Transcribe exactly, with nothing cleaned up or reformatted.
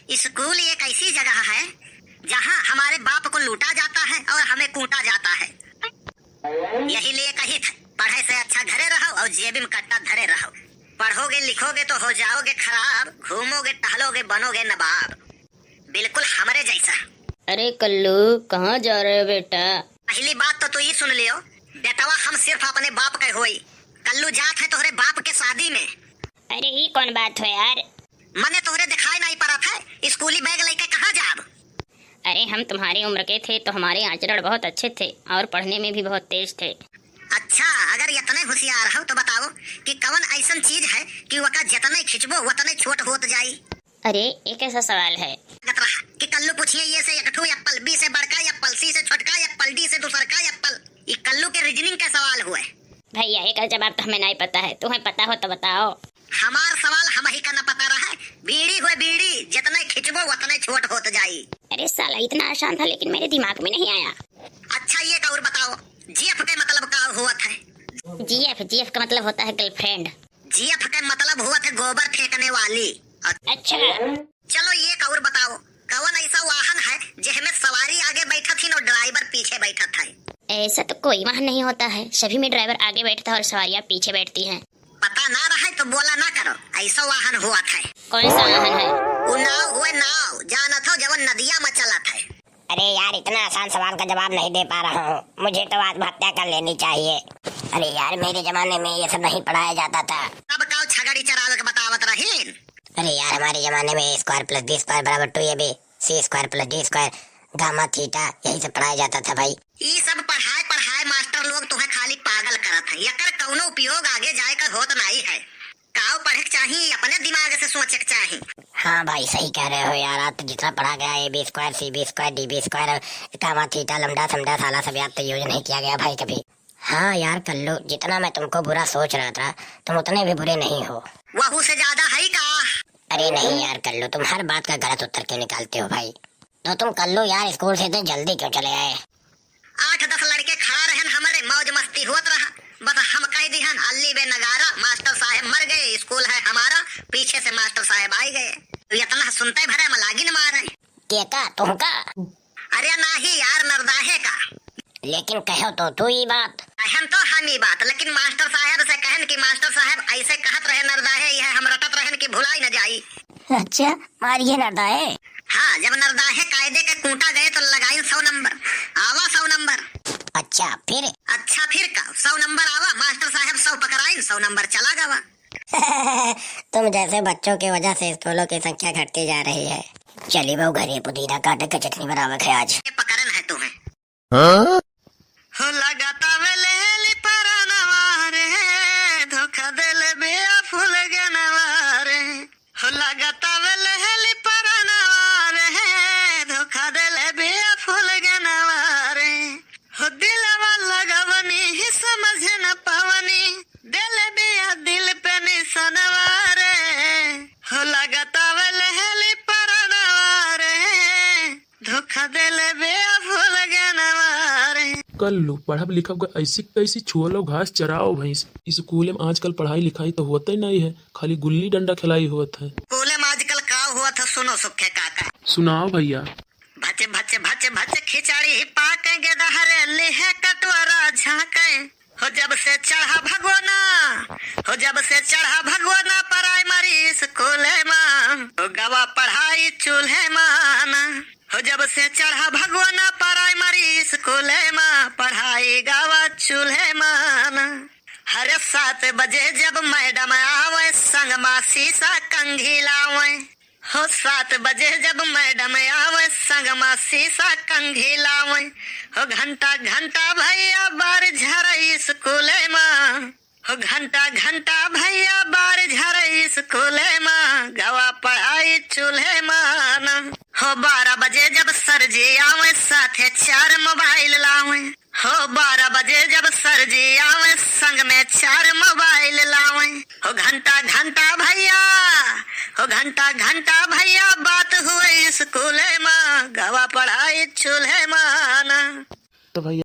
स्कूल एक ऐसी जगह है, जहाँ हमारे बाप को लूटा जाता है और हमें कूटा जाता है। यही लिए कही थे, पढ़े से अच्छा घरे रहो और जेबी में कट्टा धरे रहो। पढ़ोगे लिखोगे तो हो जाओगे खराब, घूमोगे टहलोगे बनोगे नवाब। बिल्कुल हमरे जैसा। अरे कल्लू, कहाँ जा रहे हो बेटा? पहली बात तो तू ई सुन लियो, बेटवा हम सिर्फ अपने बाप के होई। कल्लू जात है तोहरे बाप के शादी में। अरे ई कौन बात हो यार? मने तोहरे दिखाई नहीं पड़त है, स्कूली बैग लेके कहाँ जाब? अरे हम तुम्हारी उम्र के थे तो हमारे आचरण बहुत अच्छे थे और पढ़ने में भी बहुत तेज थे। अच्छा, अगर इतने होशियार हो तो बताओ कि कौन ऐसन चीज है कि वका जितने खिंचबो उतने छोट होत जाई? अरे, ये कैसा सवाल है? लागत रहा कि कल्लू पूछिए ये से एक ठो एप्पल, बी से बड़का एप्पल, सी से छोटका एप्पल, डी से दूसर का एप्पल। ये कल्लू के रीजनिंग का सवाल हुए। भैया, एकर जवाब तो हमें नहीं पता है, तुम्हें पता हो तो बताओ। हमार सवाल हम ही का न पता रहा है। बीड़ी हुए बीड़ी, जितने खिंचबो उतने छोट होत जाई। अरे साला, इतना आसान था लेकिन मेरे दिमाग में नहीं आया। अच्छा, ये का और बताओ, जीएफ के मतलब का होत है? जीएफ, जीएफ का मतलब होता है गर्लफ्रेंड। जीएफ के मतलब हुआ थे गोबर फेंकने वाली। अच्छा। चलो ये एक और बताओ, कौन ऐसा वाहन है जिसमें सवारी आगे बैठत थी और ड्राइवर पीछे बैठत है? ऐसा तो कोई वाहन नहीं होता है, सभी में ड्राइवर आगे बैठता है और सवारियाँ पीछे बैठती हैं। पता ना रहे तो बोला ना करो, ऐसा वाहन हुआ था। कौन सा वाहन है? वो नाव हुए नाव, जानत हो जवन नदिया में चलत है। अरे यार, इतना आसान सवाल का जवाब नहीं दे पा रहा हूँ, मुझे तो आत्महत्या कर लेनी चाहिए। अरे यार, मेरे जमाने में ये सब नहीं पढ़ाया जाता था। तब का छगड़ी चरावे के बतावत रहीन? अरे यार, हमारे जमाने में A square plus B square बराबर two A B, C square plus D square, gamma theta, यही सब पढ़ाया जाता था भाई। ई सब पढ़ाए पढ़ाए मास्टर लोग तुम्हें खाली पागल करत है, एकर कौनो उपयोग आगे जाए का होत नाई है। काव पढ़े के चाही, अपने दिमाग से सोचे के चाही। हाँ भाई, सही कह रहे हो यार, आज तो जितना पढ़ा गया, A B square, C B square, D B square, gamma theta, lambda समडा, साला सब याद तो यूज नहीं किया गया भाई कभी। हाँ यार कल्लू, जितना मैं तुमको बुरा सोच रहा था, तुम उतने भी बुरे नहीं हो। वहू से ज्यादा है का? अरे नहीं यार कल्लू, तुम हर बात का गलत उत्तर क्यों निकालते हो भाई? तो तुम कल्लू यार स्कूल से इतने जल्दी क्यों चले आए? आठ दस लड़के खड़ा रहन, हमरे मौज मस्ती होत रहा। बस हम कह दिहन, "अल्ली बे नगारा, मास्टर साहेब मर गए, स्कूल है हमारा।" पीछे से मास्टर साहेब आए गए। इतना सुनते भरे हम लागिन मारे। के का, तुहका? अरे नाही यार, नरदाहे का। लेकिन कहो तो तू ई बात। कहन तो हम ई बात, लेकिन मास्टर साहेब से कहन कि मास्टर साहेब ऐसे कहत रहे नरदाहे, यह हम रटत रहन कि भुलाई न जाई। अच्छा, मारिए नरदाहे। हाँ, जब नरदाहे कायदे के कूटा गए तो लगाइन सौ नंबर। आवा सौ नंबर। अच्छा, फिर? अच्छा, फिर का? सौ नंबर आवा, मास्टर साहेब सौ पकड़ाइन, सौ नंबर चला गवा। तुम जैसे बच्चों की वजह से स्कूलों की संख्या घटती जा रही है। चली बहू घरे पुदीना काटे के चटनी बनावे के आज। ये पकड़न है तुम्हें। हाँ? हो लगाता वे लेली परानवा रे, धोखा देले बिया फूल गनवा रे। हो लगाता वे लेली परानवा रे, धोखा देले बिया फूल गनवा रे। हो दिलवा लगवनी ही समझ न पवनी, देले बिया दिल पे निसनवा रे। हो लगाता वे लेली परानवा रे, धोखा देले बिया फूल गनवा रे। कल्लू, पढ़ब लिखब का ऐसी कैसी, छुअलो घास चराओ भैंस। स्कूले में आजकल पढ़ाई लिखाई तो होते नहीं है, खाली गुल्ली डंडा खिलाई होत है। स्कूले में आजकल का होत है, सुनो सुखे काका। सुनाओ भैया। भच भच भच भच खिचड़ी पाक गेदहरे लिहे कटोरा झांके। हो जब से चढ़ा भगवाना, हो जब से चढ़ा भगवाना प्राइमरी स्कूले मा, हो गवा पढ़ाई चूल्हे मा ना। हो जब से चढ़ा भगवाना प्राइमरी स्कूले मा, पढ़ाई गवा चूल्हे मा ना। हरे सात बजे जब मैडम आवे, संग मा शीशा कंघी लावे। हो सात बजे जब मैडम आवे, संग मा शीशा कंघी लावे। हो घंटा घंटा भैया बार झरे स्कूले मा। हो घंटा घंटा भैया बार झरे स्कूले मा, गवा पढ़ाई चूल्हे मा ना। हो बारह बजे जब सर जी आवे, साथे चार मोबाइल लावे। हो बारह बजे जब सर जी आवे, संग में चार मोबाइल लावे। हो घंटा घंटा भैया, हो घंटा घंटा भैया बात हुए स्कूले मा, गवा पढ़ाई चूल्हे मा ना। तो भैया